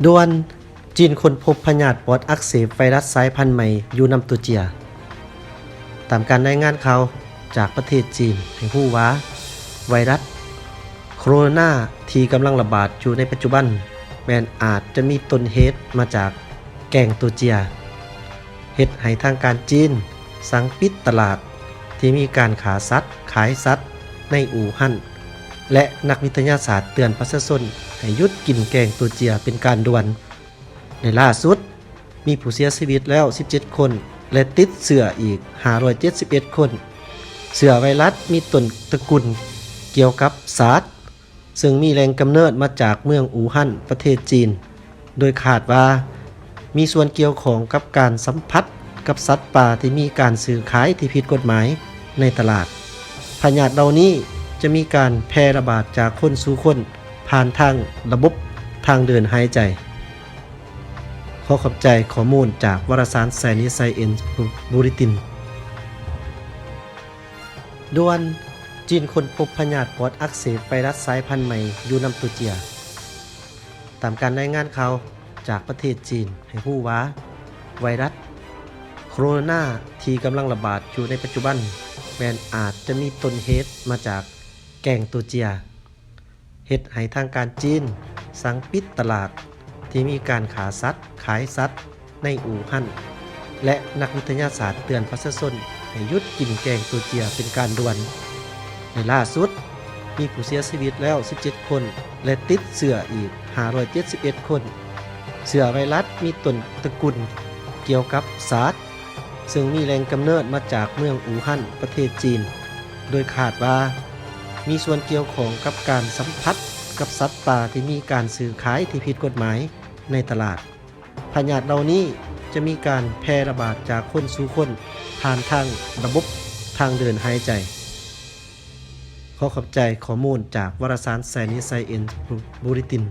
ດ່ວນ! ຈີນຄົ້ນພົບພະຍາດປອດອັກເສບໄວຣັສສາຍພັນໃໝ່ຢູ່ນຳໂຕເຈຍ. ຕາມການລາຍງານຂ່າວຈາກປະເທດຈີນໃຫ້ຮູ້ວ່າ ໄວຣັສໂຄໂຣນາທີ່ກຳລັງລະບາດຢູ່ໃນປັດຈຸບັນ ແມ່ນອາດຈະມີຕົ້ນເຫດມາຈາກແກ້ງໂຕເຈຍ ເຮັດໃຫ້ທາງການຈີນສັ່ງປິດຕະຫຼາດທີ່ມີການຂ້າສັດ, ຂາຍສັດໃນອູຮັນ ແລະ ນັກວິທະຍາສາດເຕືອນປະຊາຊົນໃຫ້ຢຸດກິນແກ້ງໂຕເຈຍເປັນການດ່ວນ. ໃນລ່າສຸດ, ມີຜູ້ເສຍຊີວິດແລ້ວສິບເຈັດຄົນ ແລະ ຕິດເຊື້ອອີກຫ້າຮ້ອຍເຈັດສິບເອັດຄົນ. ເຊື້ອໄວຣັສມີຕົ້ນຕະກຸນກ່ຽວກັບສາດ ເຊິ່ງມີແຫຼ່ງກຳເນີດມາຈາກເມືອງອູຮັນ ປະເທດຈີນ, ໂດຍຄາດວ່າມີສ່ວນກ່ຽວຂ້ອງກັບການສຳຜັດກັບສັດປ່າທີ່ມີການຊື້ຂາຍທີ່ຜິດກົດໝາຍໃນຕະຫຼາດ. ພະຍາດເຫຼົ່ານີ້ຈະມີການແຜ່ລະບາດຈາກຄົນສູ່ຄົນ ຜ່ານທາງລະບົບທາງເດີນຫາຍໃຈ. ຂໍຂອບໃຈຂໍ້ມູນຈາກວາລະສານ Chinese Science Bulletin. ດ່ວນ! ຈີນຄົ້ນພົບພະຍາດປອດອັກເສບໄວຣັສສາຍພັນໃໝ່ຢູ່ນຳໂຕເຈຍ. ຕາມການລາຍງານຂ່າວຈາກປະເທດຈີນໃຫ້ຮູ້ວ່າ ໄວຣັສໂຄໂຣນາທີ່ກຳລັງລະບາດຢູ່ໃນປັດຈຸບັນ ແມ່ນອາດຈະມີຕົ້ນເຫດມາຈາກແກ້ງໂຕເຈຍ ເຮັດໃຫ້ທາງການຈີນສັ່ງປິດຕະຫຼາດທີ່ມີການຂ້າສັດ, ຂາຍສັດໃນອູຮັນ ແລະ ນັກວິທະຍາສາດເຕືອນປະຊາຊົນໃຫ້ຢຸດກິນແກ້ງໂຕເຈຍເປັນການດ່ວນ. ໃນລ່າສຸດ, ມີຜູ້ເສຍຊີວິດແລ້ວສິບເຈັດຄົນ ແລະ ຕິດເຊື້ອອີກຫ້າຮ້ອຍເຈັດສິບເອັດຄົນ. ເຊື້ອໄວຣັສມີຕົ້ນຕະກຸນກ່ຽວກັບສາດ ເຊິ່ງມີແຫຼ່ງກຳເນີດມາຈາກເມືອງອູຮັນ ປະເທດຈີນ, ໂດຍຄາດວ່າມີສ່ວນກ່ຽວຂ້ອງກັບການສຳຜັດກັບສັດປ່າທີ່ມີການຊື້ຂາຍທີ່ຜິດກົດໝາຍໃນຕະຫຼາດ. ພະຍາດເຫຼົ່ານີ້ຈະມີການແຜ່ລະບາດຈາກຄົນສູ່ຄົນ ຜ່ານທາງລະບົບທາງເດີນຫາຍໃຈ. ຂໍຂອບໃຈຂໍ້ມູນຈາກວາລະສານ Chinese Science Bulletin.